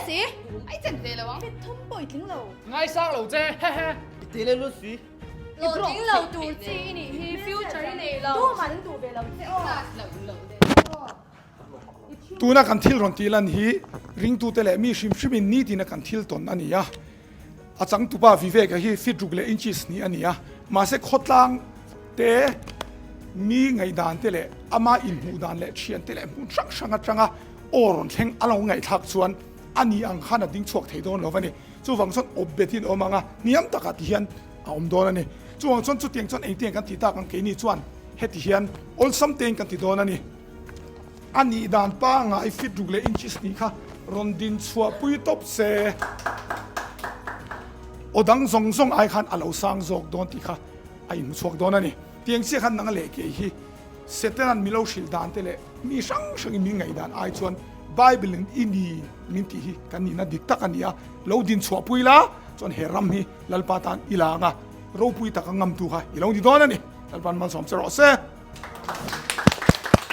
si. Ai chen ve lo ang. Fit thum pawh i tling lo. Ngaisang lo che hehe. I te leh lut si. Hlawhtling lo tur chi i nih hi future i nei lo. Tumah an duh ve lo che aw. Tuna kan thil rawn tih lan hi ringtute leh mi hrim hrimin nitina kan thil tawn a ni a. A changtupa Vivek-a hi feet ruk leh inches hnih a ni a, mahse khawtlang te mi ngaihdan te leh ama inhmuh dan leh thian te leh hmun hrang hrang atanga aw rawn thleng a lo ngaihthlak chuan a ni ang khan a ding chhuak thei dawn lo a ni. Chuvang chuan awp betin a awm ang a, hniam takah ti hian a awm dawn a ni. Chuvang chuan chutiang chuan engtiang kan tih tak ang keini chuan heti hian awlsam tein kan ti dawn a ni. A nih dan pangngai feet ruk leh inches hnih kha rawn din chhuah pui tawp se. Aw dang zawng zawng ai khan a lo sang zawk dawn tih kha a inhmu chhuak dawn a ni. Tiang chiah khan nang leh kei hi Setanan mi lo hrilh dan te leh mi hrang hrangin min ngaih dan ai chuan Bible in i ni min tih hi kan nihna dik tak a ni a, lo din chhuah pui la chuan he ram hi Lalpa tan i lang a, ropui taka ngamtu kha i lo ni dawn a ni. Lalpa'n malsawm che rawh se.